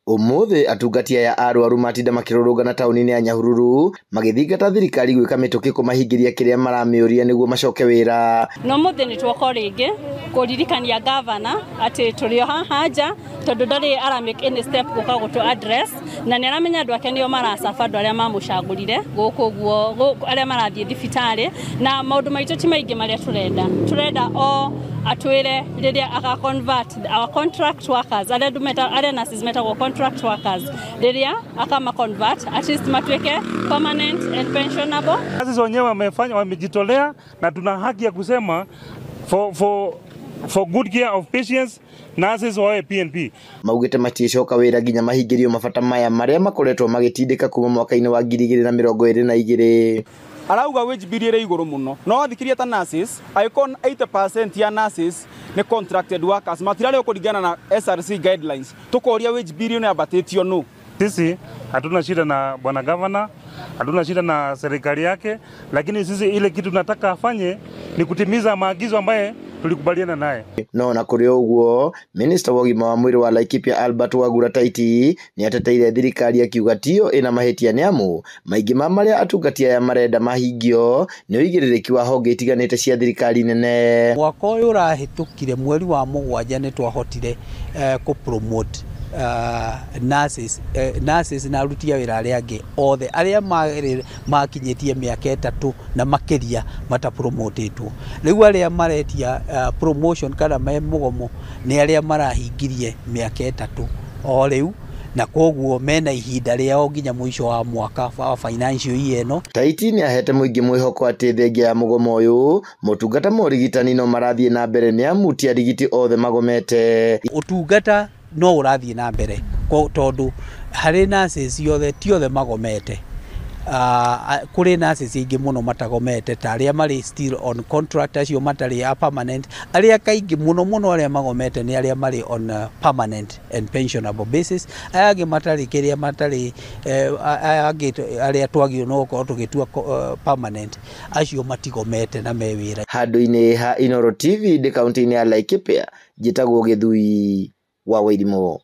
Umuthi atungati aya arwaru matinda makirurungana tauni-inĩ ya Nyahururu magithingata thirikari gwika mituki kumahingĩria kiria maramiuria niguo macoke wira. No muthi ni twoka ringi kuririkania gavana ati turi o haha nja tondu ndari ara make any step guka gutu address na ni aramenya andu ake nio maracaba andu aria mamucagurire guku guo aria marathie thibitari na maundu maitu ti maingi maria turenda o atwire riria aka convert our contract workers aria ndumeta aria nurses metagwo contract workers riria aka ma convert at least matuike permanent and pensionable. Sisi wenyewe wamefanya, wamejitolea na tuna haki ya kusema for good care of patients, nurses wawe PNP. Maugite maticoka wira nginya mahingirio mabata maya maria makoretwo magitindika kuma mwaka-inĩ wa 2022. Arauga wage bill ire iguru muno no athikiria ta nurses icon 80% ya nurses ni contracted workers matirari kuringana na SRC guidelines tukoria wage bill ni ambatĩtio no. Sisi hatuna shida na bwana governor, hatuna shida na serikali yake, lakini sisi ile kitu tunataka afanye ni kutimiza maagizo ambaye tulikubaliana naye. No na kuri uguo minister wa ũgima wa mwĩrĩ wa Laikipia Albert Wagura Taiti ni ateteire thirikari akiuga tiyo ina mahĩtia nĩ amu maingĩ ma marĩa atungati aya marenda mahingio nĩ ũigĩrĩrĩki wa honge itiganĩte cia thirikari nene. Mwaka ũyũ ũrahĩtũkire mweri wa mũgwanja nĩ twahotire kũ promote nurses na aruti a wĩra arĩa angĩ othe arĩa makinyĩtie mĩaka 3 na makĩria matapromotetwo. Rĩu arĩa maretia promotion kana me mũgomo nĩ arĩa marahingirie mĩaka 3 o rĩu, na koguo mena ihinda rĩao nginya mũico wa mwaka wa financial year ĩno. Taiti nĩ ahete mũingĩ mwĩhoko atĩ thengia ya mũgomo ũyũ motungata ma ũrigitani no marathiĩ na mbere nĩ amu ti arigiti othe magomete. Ũtungata no ũrathiĩ na mbere tondu harĩ nurses othe ti othe magomete. Kũrĩ nurses aingĩ mũno matagomete ta arĩa marĩ still on contract, acio matarĩ a permanent. Arĩa kaingĩ mũno mũno arĩa magomete nĩ arĩa marĩ on permanent and pensionable basis. Aya angĩ matarĩ kĩrĩa matarĩ aya angĩ arĩa twagĩrĩirwo no gũkorwo tũgĩtua permanent, acio matigomete na me wĩra. Handũ-inĩ ha Inooro TV ndĩ kaunti-inĩ ya Laikipia, njĩtagwo Gĩthui wa Wairimu.